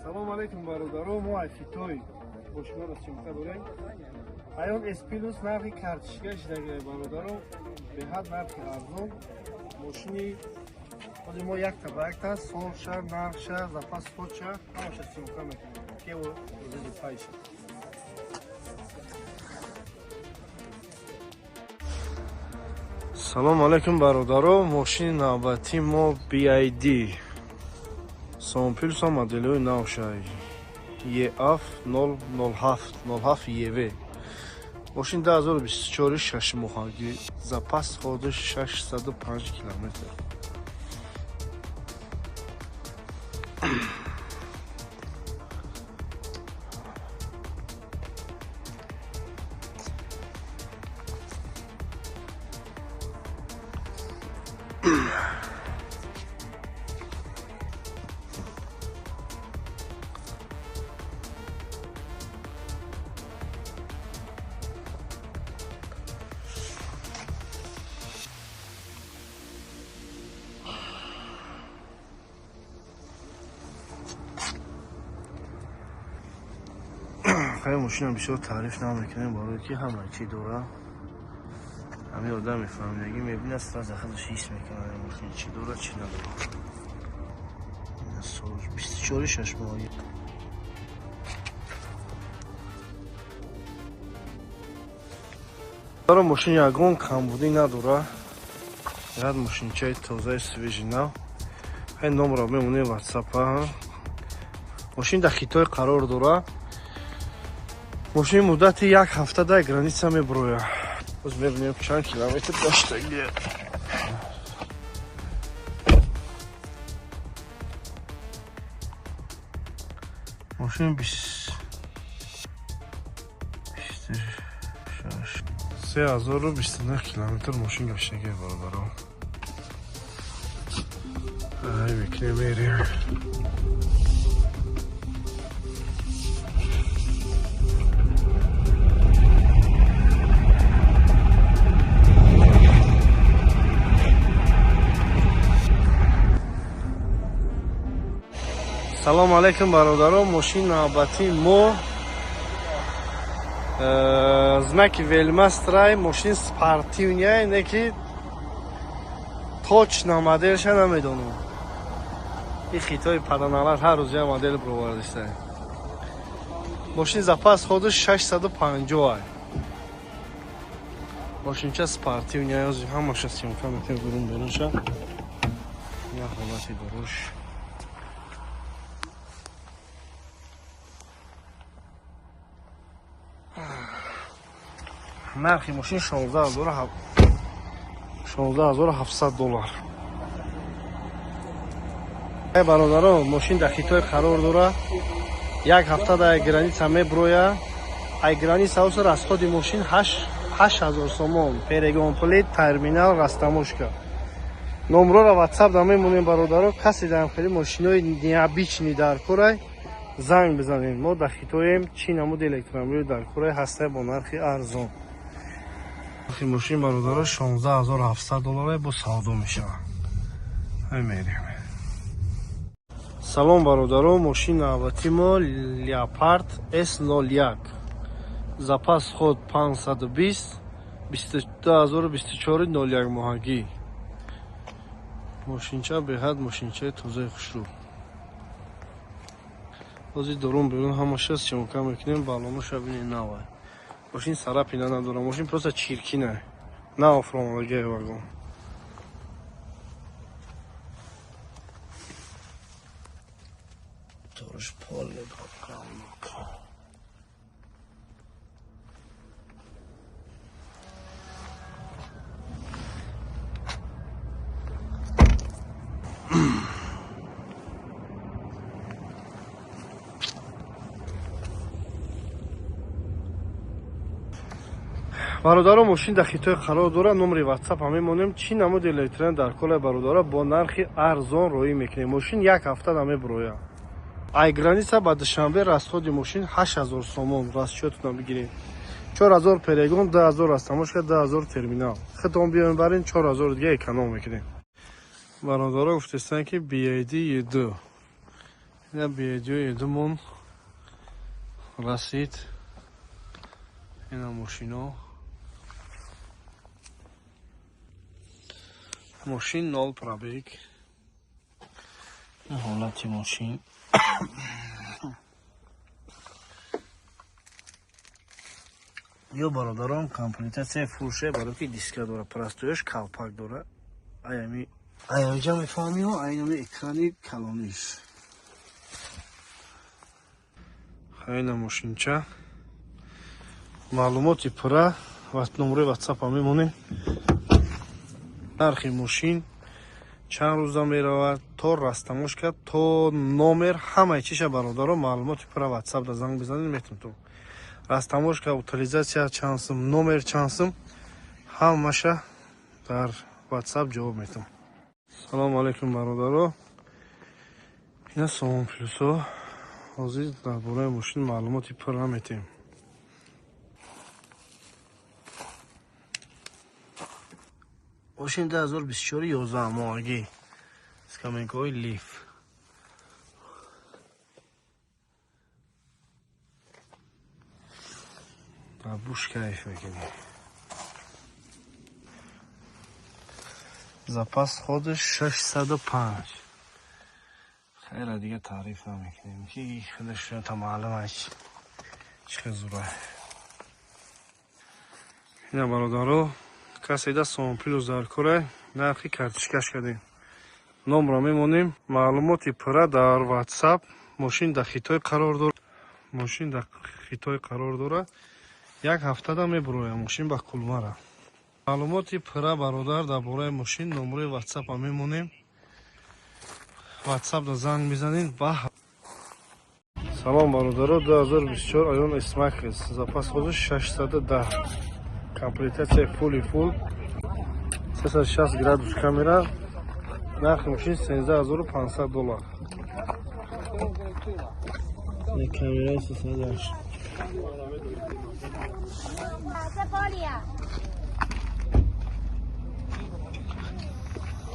Салом алейкум, бародаро. Мо ай Хитой бо шуморо съёмка дорем. Aion S Plus нархи картишка шидаги, бародаро, беҳад нархи арзон. Мошини ҳози мо якта ба якта солша, нархша, запас ходша, ҳамаша съёмка мекунем. Кево рӯзи пайша. Салом алейкум, бародаро. Мошини навбатии мо BYD Song Plus, моделҳои навша, EF 007 07 EV. Мошин 2024, 6 моҳагӣ, запас ходиш 605 километр. Хеле мошинам бисёр таъриф намекунем, барое ки ҳама чӣ дора. Ҳамин одам мефаҳмидагӣ мебинад, сразу худаш ҳис мекунад, мошин чӣ дора, чӣ надора. 24, 6 моҳи. Дора, мошин ягон камбудӣ надора. Як мошинчаи тозаи свежий, нав. Хеле номро мемонем ватсапа. Мошин дар Хитой қарор дора. Мошини муддати як ҳафта дар граница меброя. Боз мебинем, чанд километр гаштагия. Мошин 3029 километр мошин гаштагия, бародаро. Ай, мекунем, мерем. Салом алейкум, бародаро. Мошини навбатии мо знаки велмастрай. Мошин спортивный, не ки точно моделша намедонам. И хитои паданалар ҳар рӯз як модел бировардиста. Мошин запас ходиш 650. Мошинча спортивный, ҳамаша съёмка мекунем, бурун берунша. Я ҳолати дуруш. Нархи мошин 16 700 доллар. Бародаро, мошин дар Хитой қарор дора, як ҳафта дар граница меброя. Ай граница оса расходи мошин 8000 сомон: перегон пули, терминал, растаможка. Номрора ватсап да мемонем, бародаро. Касе дар хели мошинои необычный дар корай, занг бизанем. Мо дар Хитоем. Чӣ намуди электромобил дар корай ҳастай бо нархи арзон? Нархи мошин, бародаро, 16 700 доллар, бо савдо мешавад. Мерем. Салом, бародаро. Мошин навбати мо Леопард S01, запас ход 520, 2024, 01 моҳагӣ. Мошинча беҳад мошинчаи тозаи хушрӯ. Ҳозир дорум берун ҳамаша съёмка мекунем. Балоноша бинед, навай. Мошин царапина надора, мошин просто чиркина, нав фуромадагиай вагон. Ториш поле. Бародаро, мошин дар Хитой қарор дорад. Номери ватсап ҳам мемонем. Чӣ намуди электрон дар колай, бародаро, бо нархи арзон роӣ мекунем. Мошин як ҳафта намеброяд ай граница ба Душанбе. Расходи мошин 8000 сомон, расчётона бигирем: 4000 перегон, 2000 растаможка, 2000 терминал. Худтон биёем барин, 4000 дига эконом мекунем. Бародаро, гуфтестанд, ки BYD E2 Ина беҷои думон расид. Ина мошино. Мошин нол пробег. Ҳолати мошин. Ё бародарон, комплектатсияи фурӯше барои ки диска дора, простояш калпак дора. Аями аямиҷа мефаҳмиё, айнами экрани калониш. Хайна мошинча. Маълумоти пурра ва номраи WhatsApp мемонем. Нархи мошин чанд рӯза меравад, то растамошка, то номер, ҳамаи чиша бародаро маълумоти пурра WhatsApp да занг бизанед, метавонед. Растамошка, утилизатсия чанд сум, номер чанд сум, ҳамаша дар WhatsApp ҷавоб метавон. Салому алайкум бародаро. Ина Сомон Плюсо. Ҳозир дар бораи мошин маълумоти пурра метиҳем. Мошин 2024 11 моҳагӣ. Скамейкаҳои лиф. Дар буш кайф мекунӣ. Запас ходаш 605. Хайра дига таъриф намекунем, ки худаш та маълум аст чӣ хел зура. Ина бародаро, касе да Сомон Плюс дар кора, нархи картишкаш кардем. Номро мемонем, маълумоти пурра дар WhatsApp. Мошин дар Хитой қарор дорад. Мошин дар Хитой қарор дорад. Як ҳафтада мебуроям мошин ба Кулмара. Маълумоти пурра бародар дар бораи мошин номрои WhatsApp мемонем. WhatsApp да занг мезанед ба. Салом бародаро, 2024 Айон S-Max, запас ходаш 610. Комплектатсия фули фул. 360 градус камера. Нархи мошин 13500 доллар. Камера 360.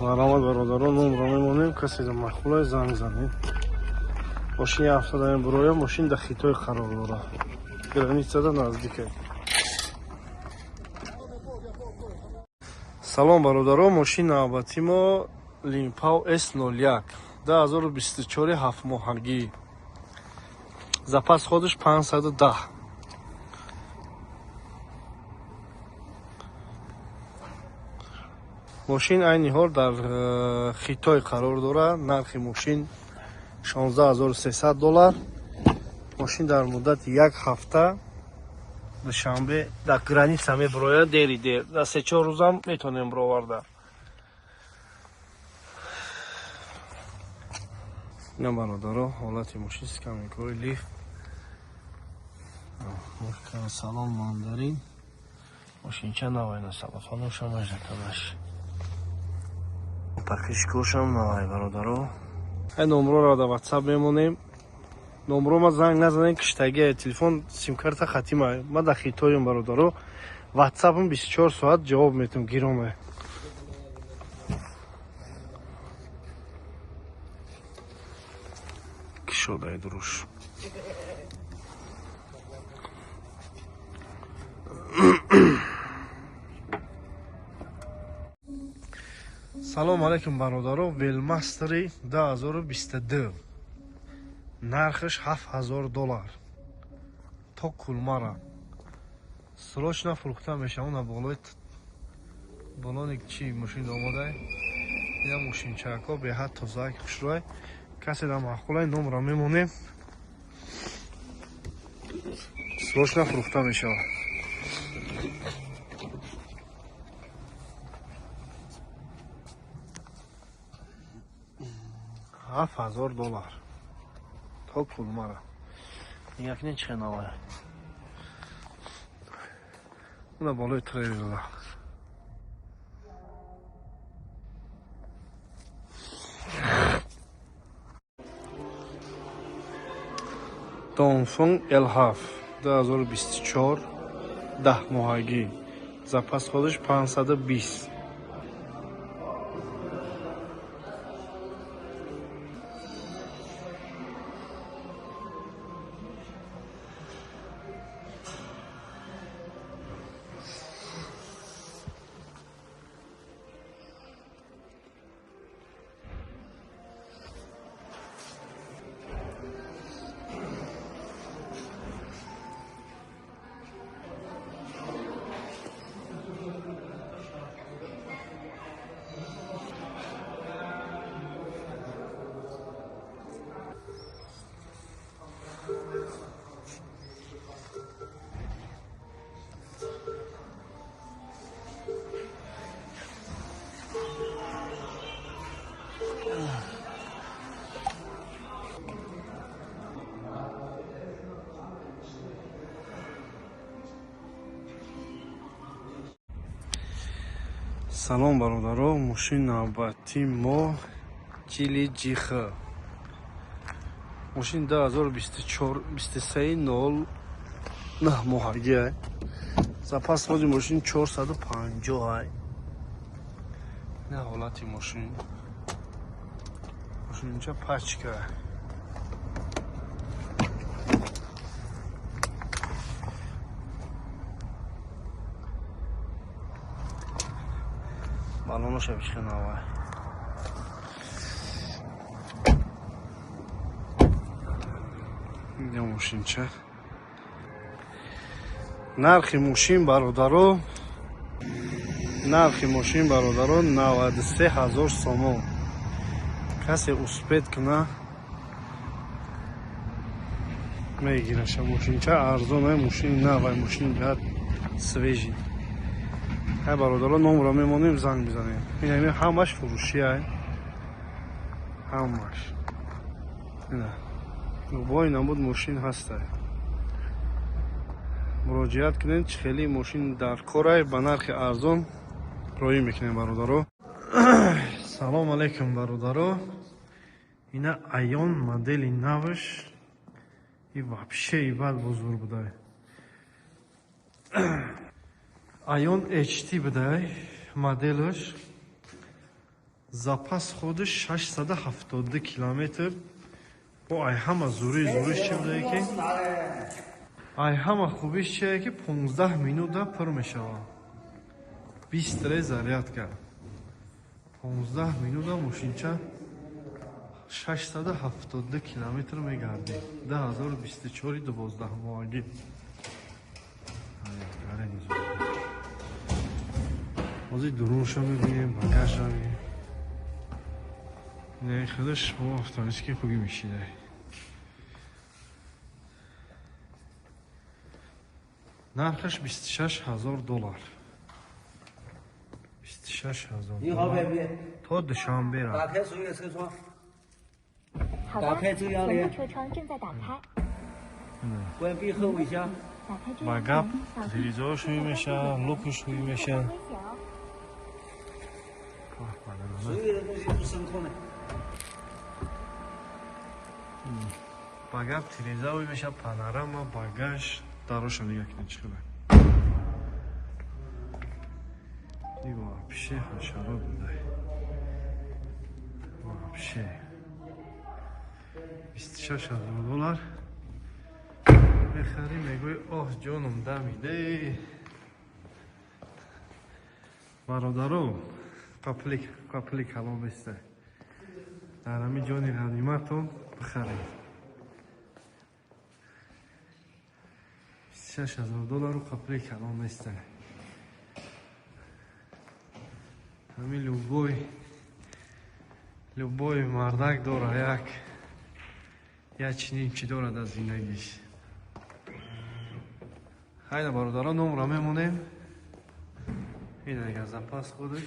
Маромад бародарон, номро мемонем, касе да махулай занг занед. Мошин ҳафтада мебуроя, мошин дар Хитой қарор дорад. Границада наздика. Салом бародарон, мошин навбати мо Линпао S01 2024 ҳафт моҳагӣ. Запас ходаш 510. Мошин айни ҳол дар Хитой қарор дорад. Нархи мошин 16300 доллар. Мошин дар муддати як ҳафта душанбе дар граница мебурояд, дери дер. Дар 3-4 рӯзам метавонем бироварда. Ина бародаро, ҳолати мошин скамейкаҳои лифт. Салон мандарин. Мошинча навайна салофаношам аждатанаш. Пакишкошам навай бародаро. Ай номроро дар WhatsApp мемонем. Номро ма занг назанем, киштагия телефон симкарта хатима. Ма дар Хитоем бародаро. WhatsApp-м 24 соат ҷавоб метам гироме. Кишодай дуруш. Салом алейкум бародаро, Велмастери 2022. Нархаш 7000 доллар. То Кулмара. Срочно фурӯхта мешавад на болои болони чи мошин омода. Ина мошинчако беҳад тоза хушрӯй. Касе дар маъқулай номро мемонем. Срочно фурӯхта мешавад. 7000 доллар. То Кулмара. Нигоҳ кунед чӣ навая. Уна болои тревела. Донфон L7 2024 10 моҳагӣ. Запас ходаш 520. Салом бародаро, мошин навбати мо Geely GX. Мошин 2024 23 09 моҳагӣ. Запас ходи мошин 450 ай. На ҳолати мошин. Мошинча пачка. Балоноша бишхенава. Ин мошинча. Нархи мошин бародаро, нархи мошин бародаро 93 000 сомон. Касе успеть куна мегираша мошинча арзон, мошин навай, мошин беҳад свежий. Ҳай бародаро, номро мемонем, занг мезанем. Ин ҳамаш фурӯши ай. Ҳамаш. Ина. Бой набуд мошин ҳастай. Муроҷиат кунед, чӣ хеле мошин дар корай ба нархи арзон роӣ мекунем бародаро. Салом алейкум бародаро. Ина Айон модели навш и вообще ибад бузург будай. Айон HT будай моделаш. Запас ходиш 672 километр. Бо ай ҳама зури зуриш чи будай ки? Ай ҳама хубиш чие ки 15 минута пур мешавад. 20 зарядка. 15 минута мошинча 672 километр мегардид. 2024 12 моҳагӣ. Ҳозир дурунша мебинем, багажа мебинем. Не, худаш бо автоматики хуби мешидай. Нархаш 26 000 доллар. 26 000 доллар. То Душанбе ра. Ба гап телевизорш ҳуй меша, лукш ҳуй меша. Ба гап телевизор ҳуй меша, панорама, багаж, дароша нигоҳ кунед чӣ хеле. И вообще ҳашарот будай. Вообще 26 000 доллар мехарӣ, мегӯй оҳ ҷоном дамиде. Бародаро, қапли калон беста. Дар ҳамин ҷони ғаниматон бихаред. 26 000 доллару қапли калон неста. Ҳамин любой мардак дора як чунин чи дорад аз зиндагиш. Хайда бародаро, номро мемонем. Ин дигар запас худаш.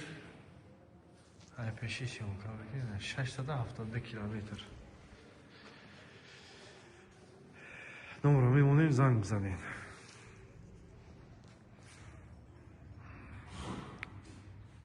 Ай пеши съёмка мекунем. 672 километр. Номро мемонем, занг бизанед.